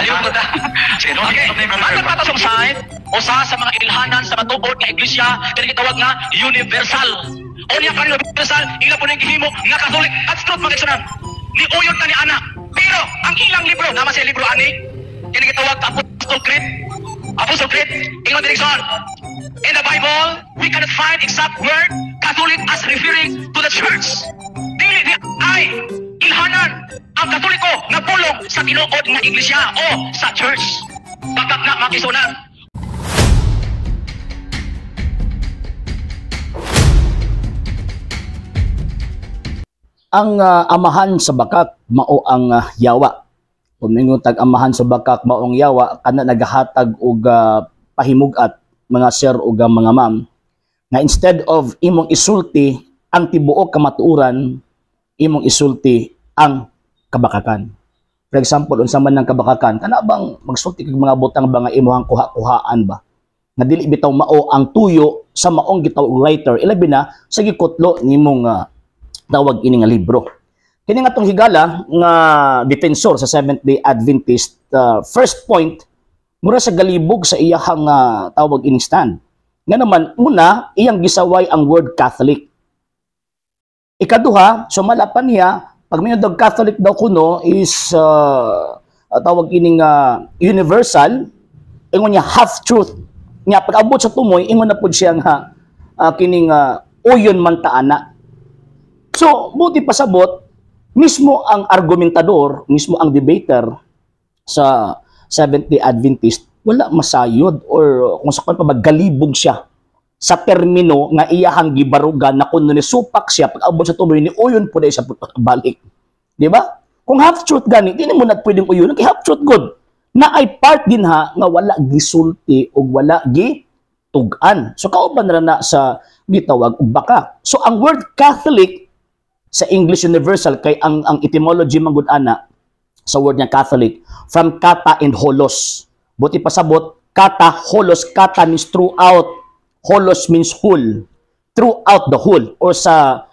Palihog ko ta. Sige, no, Okay, okay, brother. matag patasong side, usa sa mga ilhanan sa matuod nga iglesia kini gitawag nga universal. Unya kan universal, ila po ning gihimo nga Catholic. That's truth, mga igsuonan. Ni uyon ta ni ana. Pero ang ilang libro, nama sa libro ani, kini gitawag Apostle Creed. Apostle Creed, ingon diri, igsoon. In the Bible, we cannot find exact word Catholic as referring to the church. Dili di ay ilhanan ang Katoliko nga pulong sa tinuod nga iglesia o sa church. Bakak na, mga igsuonan. Ang amahan sa bakak mao ang yawa. Kung mingon tag amahan sa bakak mao ang yawa, kana nagahatag og pahimug-at, mga sir ug mga ma'am, nga instead of imong isulti ang tibuok kamatuoran, imong isulti ang kabakakan. For example, unsa man ang kabakakan, kana bang magsulti kag mga butang ba nga imong kuha-kuhaan ba? Nga dili bitaw mao ang tuyo sa maong gitawag writer, ilabi na sa gikutlo nimong tawag ini nga libro. Kini nga tong higala nga defensor sa Seventh-day Adventist, first point, mura sa galibog sa iyahang tawag ining stand. Nga naman, una, iyang gisaway ang word Catholic. Ikaduha, sumala pa niya, pag may daw Catholic daw kuno is tawag ining universal, ingon niya half truth. Nga pag abot sa tumoy, ingon na pud siya nga kining uyon man ta ana. So, buti pasabot, mismo ang argumentador, mismo ang debater sa Seventh-day Adventist, wala masayod or kung sa pa magalibog siya sa termino nga iyahang gibarugan na kuno ni supak siya pag abot sa tumoy ni uyon po siya balik. Di ba? Kung half truth gani, di mo na pwedeng uyon kay half truth good. Na ay part din ha nga wala gisulti o wala gitug-an. So kauban ra na sa gitawag og baka. So ang word Catholic sa English Universal kay ang etymology man gud ana sa word niya Catholic from kata and holos. Buti pasabot, kata holos, kata means throughout, holos means whole, throughout the whole, or sa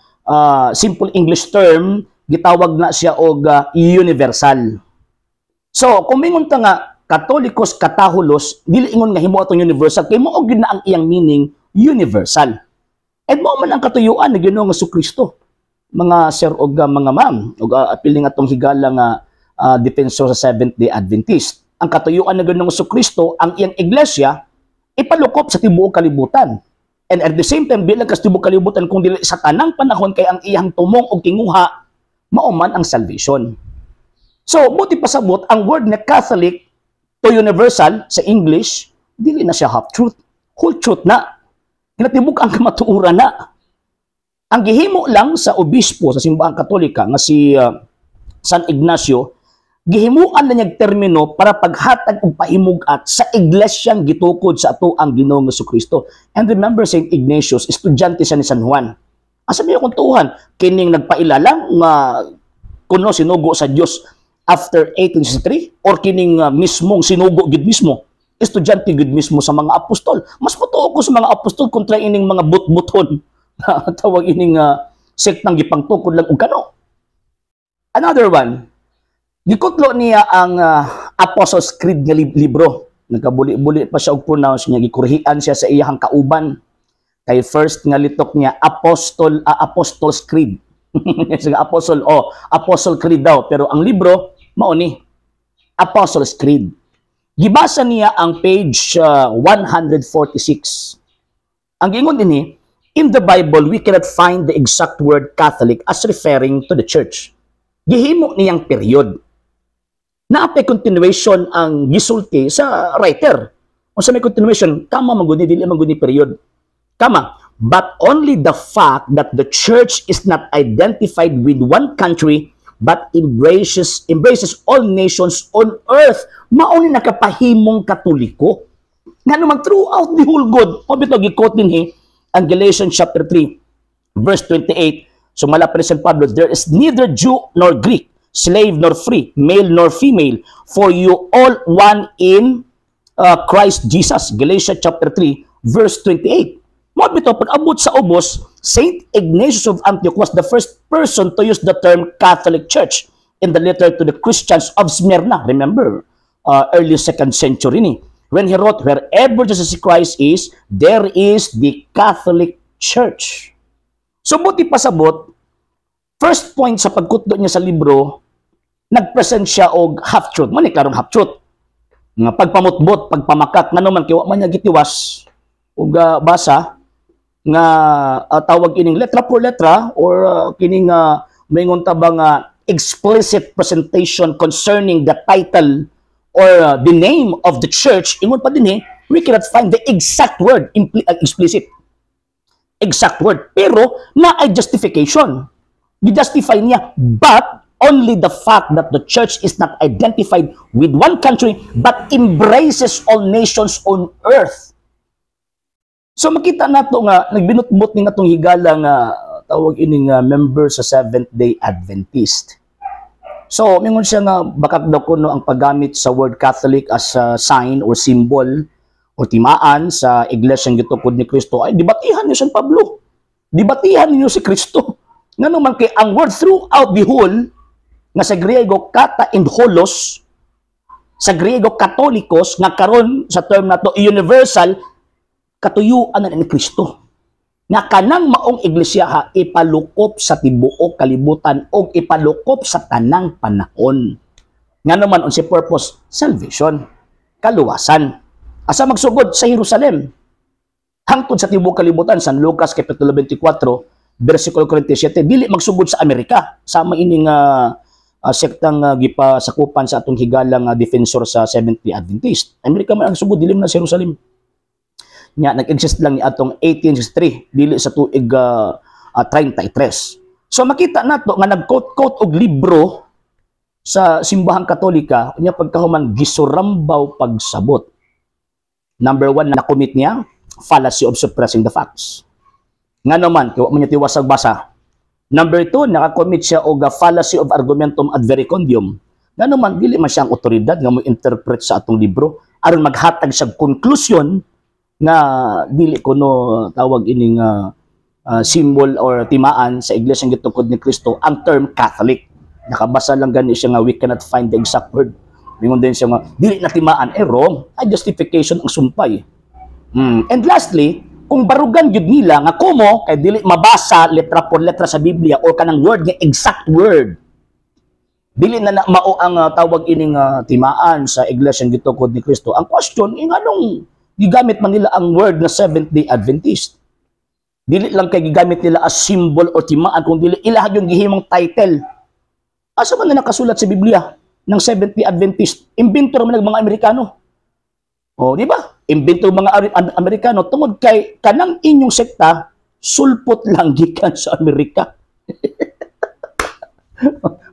simple English term gitawag na siya og universal. So kung mingon ta nga Katolikos kataholos, dili ingon nga himo atong universal kay mao gyud na ang iyang meaning universal. And mao man ang katuyuan ni Ginoong Kristo, mga sir og mga ma'am, og apil nga atong higala nga defensor sa Seventh-day Adventist. Ang katuyuan ng Ginoong Kristo, ang iyang iglesia ipalukop sa tibuok kalibutan. And at the same time, bilang kas tibuok kalibutan kung dili sa tanang panahon kay ang iyang tumong og tinguha mao man ang salvation. So buti pasabot ang word na Catholic to universal sa English, dili na siya half truth, whole truth na. Hinatibuk ang kamatuoran na. Ang gihimo lang sa obispo sa Simbahang Katolika nga si San Ignacio, gihimuan na niyang termino para paghatag og pahimug-at sa iglesyang gitukod sa ato ang Ginoong Kristo. And remember, Saint Ignatius, estudyante siya ni San Juan. Asa niya kung tuhan, kining nagpailalang nga kuno sinugo sa Dios after 1863 or kining mismong sinugo gid mismo, estudyante gid mismo sa mga apostol. Mas matuo ko sa mga apostol kontra ining mga but-buton tawag ining sektang gipangtukod lang og kano. Another one, gikutlo niya ang Apostles' Creed nga libro. Nagkabuli-buli pa siya og pronounce niya, gikurhian siya sa iyahang kauban. Kay first nga litok niya Apostles' Creed. Sige, Apostle o Apostle Creed daw, pero ang libro mao ni Apostles' Creed. Gibasa niya ang page 146. Ang giingon dinhi, in the Bible, we cannot find the exact word Catholic as referring to the church. Gihimo niyang period. Naapay continuation ang gisulti sa writer. Kung sa may continuation, kama maguni, dili maguni period. Kama, but only the fact that the church is not identified with one country but embraces all nations on earth. Mao ni nakapahimong Katoliko. Nga naman throughout the whole good. O bitaw gi-quote din he, ang Galatians chapter 3, verse 28, sumala pa ni San Pablo, there is neither Jew nor Greek, slave nor free, male nor female, for you all one in Christ Jesus. Galatians chapter 3, verse 28. Mao bitaw pag abot sa ubos, Saint Ignatius of Antioch was the first person to use the term Catholic Church in the letter to the Christians of Smyrna. Remember, early second century ni. When he wrote, "Wherever Jesus Christ is, there is the Catholic Church." So buot ipasabot, first point sa pagkutdo niya sa libro, nagpresent siya og half-truth. Mao ni klarong half-truth. Nga pagpamutbot, pagpamakat, ngano man kay wa man niya gitiwas og basa nga tawag ining letra por letra or kining maingon ta ba nga explicit presentation concerning the title or the name of the church. Ingon pa din eh, we cannot find the exact word, explicit exact word, pero naay justification. Gi-justify niya, but only the fact that the church is not identified with one country but embraces all nations on earth. So makita nato nga nagbinutbot ni atong higala nga tawag ining member sa Seventh Day Adventist. So mingon siya nga bakak daw kuno ang paggamit sa word Catholic as a sign or symbol o timaan sa iglesia gitukod ni Kristo ay debatihan niyo San Pablo. Debatihan niyo si Kristo. Ngano man kay ang word throughout the whole nga sa Griego kata and holos, sa Griego katolikos, nga karon sa term nato universal, katuyuan na ni Kristo nga kanang maong iglesia ha ipalukop sa tibuok kalibutan og ipalukop sa tanang panahon. Nga naman unsay purpose? Salvation, kaluwasan. Asa magsugod? Sa Jerusalem hangtod sa tibuok kalibutan. San Lucas kapitulo 24 versikulo 47. Dili magsugod sa Amerika sama ining sektang gipasakupan sa atong higalang defensor sa Seventh-day Adventist. Amerika man ang sugod, dili man na sa Jerusalem. Nya nag-exist lang ni atong 1863, dili sa tuig 33. So makita nato nga nag-quote-quote og libro sa simbahang Katolika, nya pagkahuman gisurambaw pagsabot. Number one na na-commit niya, fallacy of suppressing the facts. Nga naman, kay wa man niya tiwasag basa. Number two, nakakommit siya og fallacy of argumentum ad verecundiam. Nga naman, dili man siya ang otoridad nga mo interpret sa atong libro aron maghatag siya conclusion nga dili kuno tawag ining symbol or timaan sa iglesia gitukod ni Kristo ang term Catholic. Nakabasa lang gani siya nga we cannot find the exact word. Mingon din siya nga dili na timaan, eh wrong. Ay justification ang sumpay. And lastly, kung barugan gyud nila nga kumo kay dili mabasa letra por letra sa Biblia or kanang word nga exact word, dili na, na mao ang tawag ining timaan sa iglesia gitukod ni Kristo. Ang question, eh, nganong gigamit man nila ang word na Seventh Day Adventist? Dili lang kay gigamit nila as symbol or timaan, kung dili ilaha yung gihimong title. Asa man na nakasulat sa Biblia ng Seventh Day Adventist? Imbento man ng mga Amerikano. O, di ba? Imbento mga Amerikano tungod kay kanang inyong sekta sulpot lang gikan sa Amerika.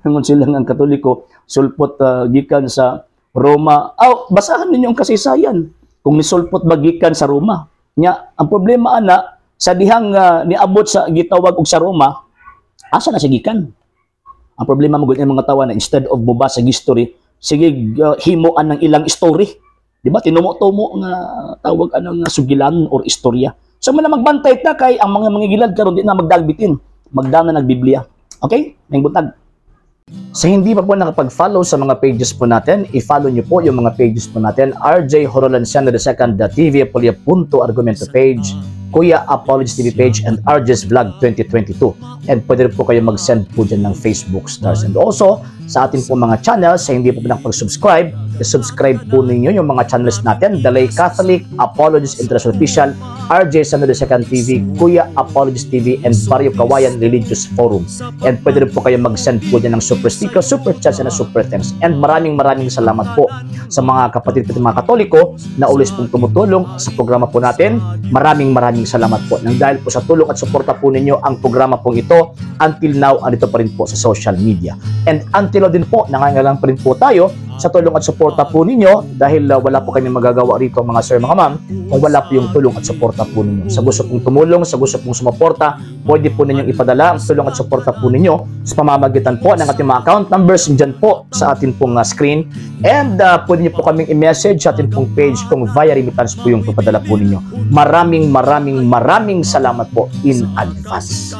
Ingon sila nga ang Katoliko sulpot gikan sa Roma. Aw, basahan ninyo ang kasaysayan. Kung nisulpot ba gikan sa Roma. Nya, ang problema ana sa dihang niabot sa gitawag og sa Roma, asa na siya gikan? Ang problema mo gud mga tawa na instead of mobasa history, sige himuan ng ilang story. Di ba? Tinumo-tumo nga tawag ano nga sugilan or istorya. So man magbantay ta kay ang mga mangigilad karon di na magdalbitin, magdana ng Biblia. Okay? Maayong buntag. Sa hindi pa po nakapag-follow sa mga pages po natin, i-follow nyo po yung mga pages po natin. RJ Horolanciano II, the TV Apolia Punto Argumento page, Kuya Apologies TV page, and RJ's Vlog 2022. And pwede rin po kayo mag-send po dyan ng Facebook stars. And also, sa ating po mga channels, sa hindi po nakapag-subscribe, i-subscribe po ninyo yung mga channels natin, The Lay Catholic, Apologies International Official, RJ Sano II TV, Kuya Apologies TV, and Barrio Kawayan Religious Forum. And pwede rin po kayo mag-send po dyan ng super sticker, super chats, and super thanks. And maraming maraming salamat po sa mga kapatid po mga Katoliko na always pong tumutulong sa programa po natin. Maraming maraming salamat po. Nang dahil po sa tulong at suporta po ninyo ang programa pong ito, until now, andito pa rin po sa social media. And until now din po, nangangailangan pa rin po tayo sa tulong at suporta po ninyo dahil wala po kami magagawa rito, mga sir, mga ma'am, kung wala po yung tulong at suporta po ninyo. Sa gusto pong tumulong, sa gusto pong sumuporta, pwede po ninyong ipadala ang tulong at suporta po ninyo sa pamamagitan po ng ating mga account numbers dyan po sa ating pong screen. And pwede niyo po kaming i-message sa ating pong page kung via remittance po yung papadala po ninyo. Maraming maraming maraming salamat po in advance.